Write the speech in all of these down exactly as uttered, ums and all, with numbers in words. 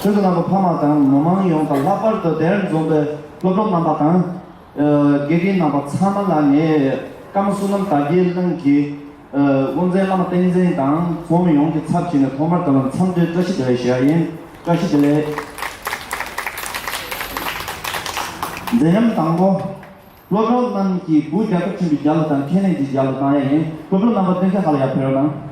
ཆོས་སྐུ་རྣམ་པ་ཕ་མ་དང་མི་མང་ཡོངས་དང་ལྷག་པར་དུ་དེར་འཛོམས་པའི་སློབ་གྲོགས་རྣམ་པ་དང་། ཨ། དགེ་རྒན་རྣམ་པ་ཚང་མ་ལ་ངས་ཀརྨ་བསོད་ནམས་དར་རྒྱས་གླིང་གི་ཨ། དབུ་མཛད་བླ་མ་བསྟན་འཛིན་དང་ཚོགས་མི་ཡོངས་ཀྱི་ཚབ་བྱས་ནས་ཐོག་མར་ད་ལམ་འཚམས་འདྲིའི་བཀྲ་ཤིས་བདེ་ལེགས་ཞུ་ཡ་ཡིན། བཀྲ་ཤིས་བདེ་ལེགས། མཛད་ཉམས་དང་པོ། སློབ་གྲོགས་རྣམས་ཀྱིས་འབུ་རྒྱག་ག་ཕྱིན་པའི་རྒྱབ་ལ་དང་ཁས་ལེན་གྱི་རྒྱབ་ལ་བཏང་ཡ་ཡིན། སློབ་གྲོགས་རྣམ་པ་སྟོན་ཆ་ཁ་ལ་ཡར་ཕེབས་རོགས་གནང་།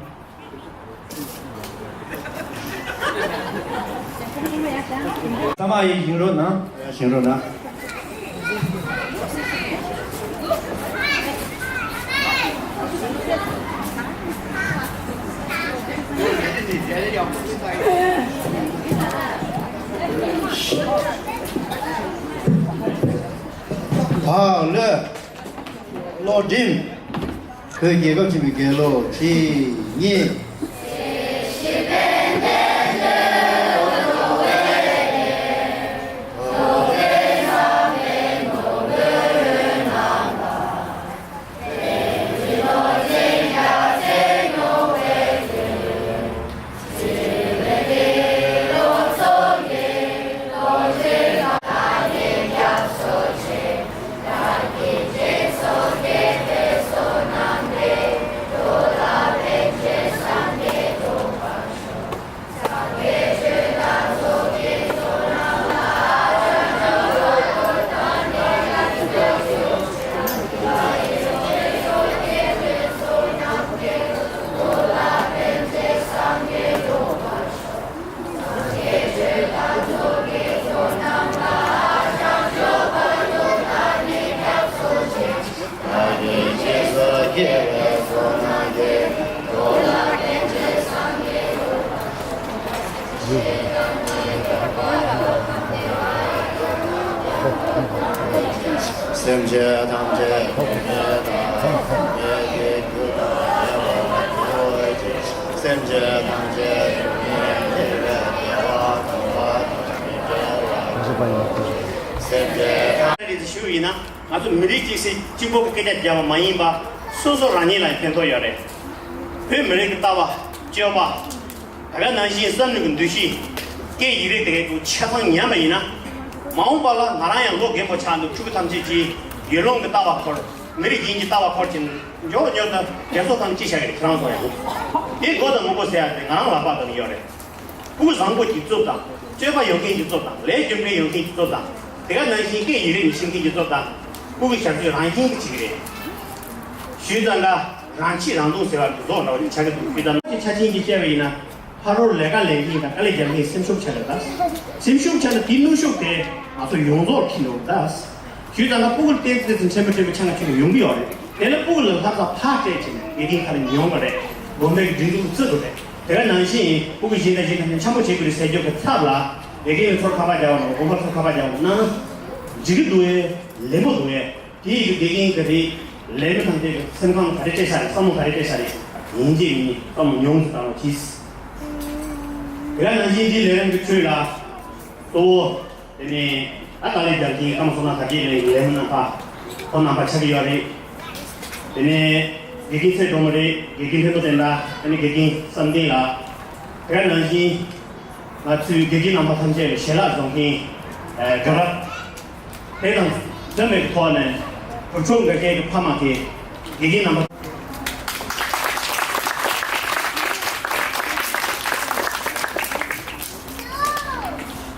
ཚང་མ་ཡར་བཞེངས་རོགས་གནང་། ཡར་བཞེངས་རོགས་གནང་། བག་ལེབ། བློ་སྒྲིམ། བོད་རྒྱལ་ཁབ་ཆེན་པོའི་རྒྱལ་གླུ་གཅིག་གཉིས། སེམས་ཅན་ཐམས་ཅད་སྡུག་བསྔལ་དང་སྡུག་བསྔལ་གྱི་རྒྱུ་དང་ཉེ་བར་མི་འབྲལ་བའི་ཕྱིར། སེམས་ཅན་ཐམས་ཅད་སྡུག་བསྔལ་ཉེ་བའི་བདེ་བ་དང་བ་དང་མི་འབྲལ་བར་འགྱུར་བའི་ཕྱིར། སེམས་ཅན་ཐམས་ཅད་ཞུ་ཡིན་ན། ང་ཚོ་མི་རིགས་གཅིག་སེ་གཅིག་པོ་གི་སྐད་ཆ་བརྒྱབ་པ་མ་ཡིན་པ། སོ་སོ་རང་ཉིད་ལ་ཕན་ཐོགས་ཡོད་རེད། བོད་མི་རིགས་ཀྱི་ལྟ་བ། སྤྱོད་པ། ད་ག་ནང་བཞིན་བསམ་བློ་གི་འདུ་ཤེས། སྐད་ཡིག་རིགས་དེ་གའི་ཐོག་ཆ་ཚང་ཉམས་པ་ཡིན་ན། མ་འོངས་པ་ལ་ང་རང་ཡང་ལོ་རྒན་པོ་ཆགས་འདུག་ཕྲུ་གུ་ཐམས་ཅད་ཀྱིས་ཡུལ་ལུང་གི་ལྟ་བ་འཁོར། མི་རིགས་ཡིན་གྱི་ལྟ་བ་འཁོར་གྱི་མགྱོགས་མགྱོགས་དང་རྒྱ་སོ་ཐང་ཅི་བྱ་གི་རེད་ཁྱེད་རང་ཚོ་ཡང་། དེ་མགོ་དང་མགོ་སེ་ཡ་དེ་ང་རང་ལག་པ་དང་ཡོད་རེད། ཕྲུ་གུ་བཟང་པོ་གྱི་གཙུག་དང་། སྤྱོད་པ་ཡོད་མཁན་གྱི་གཙུག་དང་། ལས་རྒྱུ་འབྲས་ཡོད་མཁན་གྱི་གཙུག་དང་། དེ་ག་ནང་བཞིན་སྐད་ཡིག་རིགས་ནས་ཤེས་མཁན་གྱི་གཙུག་དང་། ཕྲུ་གུ་ཞབས་ཕྱི་རང་བཞིན་གྱིས་བྱེད་ཀྱི་རེད། ཞུས་ཙང་ཀ་རང་ཆེས་རང་མཐོང་ཟེར་བ་གི་བཟོ་འདྲ་བ་ཅིག་ཆགས་ཀྱི་འདུག་ཞུས་ཙང་ཀ་ཆ་ཆེན་གྱིས་བཤད་པ་ཡིན་ན། ཕ་རོལ་ལས་ཀ་ལས་མཁན་དང་དཀའ་ལས་རྒྱབ་མཁན་སེམས་ཤུགས་ཆག་ལ་ད། སེམས་ཤུགས་ཆག་ན་དེའི་ནུས་ཤུགས་དེ་ང་ཚོ་ཡོངས་རྫོགས་ཁྱེར་འགྲོ་ད། ཞུས་ཙང་ན་སྤུ་གུ་ལ་བསྟན་ཚེ་ཚེ་ཕྲན་བུ་ཕྲན་བུ་ཆང་ཆུང་ཡོང་གི་ཡོད་རེད། དེ་ནས་སྤུ་གུ་ལ་ལྷག་ས་ཕར་སྤྲད་བྱས་ནས་དགེ་རྒན་ཁ་ལ་ཉོན་པ་རེད། དགོན་པའི་སྒྲིག་འཛུགས་བརྩི་དགོས་རེད། དེ་ག་ནང་བཞིན་སྤུ་གུ་གཞན་དང་གཞན་དང་འཆམ་པོ་བྱེད་དགོས་རེད་ཟེར་རྒྱུ་གི་ཚབ་ལ་དགེ་རྒན་ཚོར་ཁ་པར་རྒྱག་པ་དང་དགོན་པ་ཚོར་ཁ་པར་རྒྱག་པ་གནང་ན་འགྲིག་གི་འདུག་ཨེ། ལེགས་པོ་འདུག་ཨེ། དེ་ཡི་དགེ་རྒན་གྱི་རེད། ལས་མི་དང་དེ་གི་སེམས་ཁམས་ག་རེ་སྤྲད་ཤག་རེད། བསམ་བློ་ག་རེ་སྤྲད་ཤག་རེད། ཡིན་གཅིག་མིན་གཉིས་བསམ་བློ་ཉུང་དུ་བཏང་རོགས་གྱིས། དེ་ག་ནང་བཞིན་འདིའི་ལས་རིམ་གྱི་ཁྲོད་ལ་གཙོ་བོ། དེ་ནས་ཨ་ཏཱ་ལའི་རྒྱལ་ཁྱིམ་ཀམ་སོ་ན་དར་རྒྱས་གླིང་གི་ལས་སྣེ་རྣམ་པ་ཁོང་རྣམ་པ་ཆགས་ཀྱི་ཡོད་རེད། དེ་ནས་དགེ་རྒན་ཚེ་སྒྲོལ་མ་རེད། དགེ་རྒན་ཕུན་ཚོགས་བསྟན་དར། དེ་ནས་དགེ་རྒན་བསམ་གཏན་ལགས། དེ་ག་ནང་བཞིན་ང་ཚོའི་དགེ་རྒན་རྣམ་པ་ཐམས་ཅད་ལ་ཞལ་ལག་བཟོ་མཁན་དགའ་རབ། དེ་དང་འཛོམས་པའི་ཐོག་ནས་བུ་ཆུང་འགའ་ཤས་ཀྱི་ཕ་མ་དེ་དགེ་རྒན་རྣམ་པ།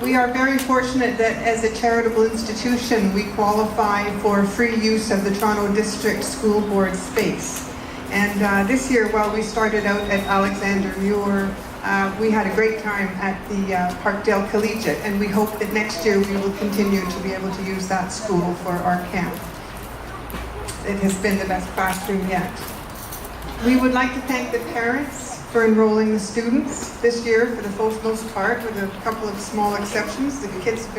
We are very fortunate that as a charitable institution, we qualify for free use of the Toronto District School Board space. And uh, this year, while we started out at Alexander Muir, uh, we had a great time at the uh, Parkdale Collegiate, and we hope that next year we will continue to be able to use that school for our camp. It has been the best classroom yet. We would like to thank the parents for enrolling the students this year for the most, most part, with a couple of small exceptions. The kids have been